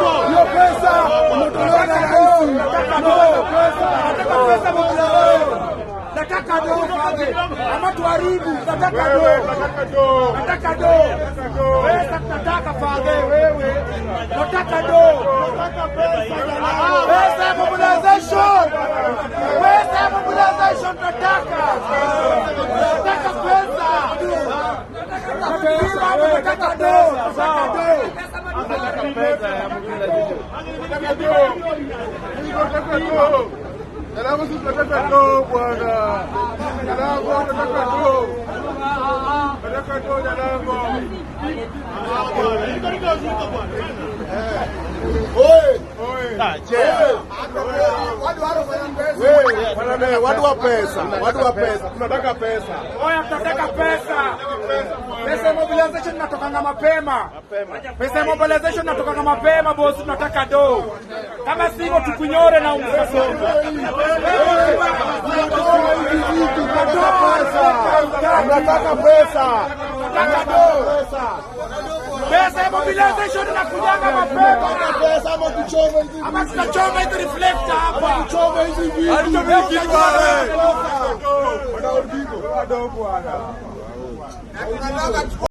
Hiyo pesa imetolewa na rais. Nataka do. Nataka pesa mobilization. Nataka do, fadhe. Ama tuharibu. Nataka do. Nataka do. Pesa tunataka, fadhe wewe. Nataka do. Pesa ya mobilization. Pesa ya mobilization tunataka. Nataka pesa. Nataka do. Nataka do. Nataka do. Nataka do. Jalango, sisi tunataka do, bwana. Jalango, tunataka do. Nataka do, Jalango. Oi. Oi. Wewe, watu wa pesa, watu wa pesa, tunataka pesa. Oya, tunataka pesa. Pesa ya mobilization natokanga mapema. Pesa ya mobilization natokanga mapema, boss, tunataka do. Kama sivyo tukunyore na umsasa. Tunataka pesa. Tunataka do. Pesa ya mobilization inakujanga mapema. Pesa ama tuchome hizi Ama tutachoma hizi reflector hapa. tuchome hizi vitu. Bwana.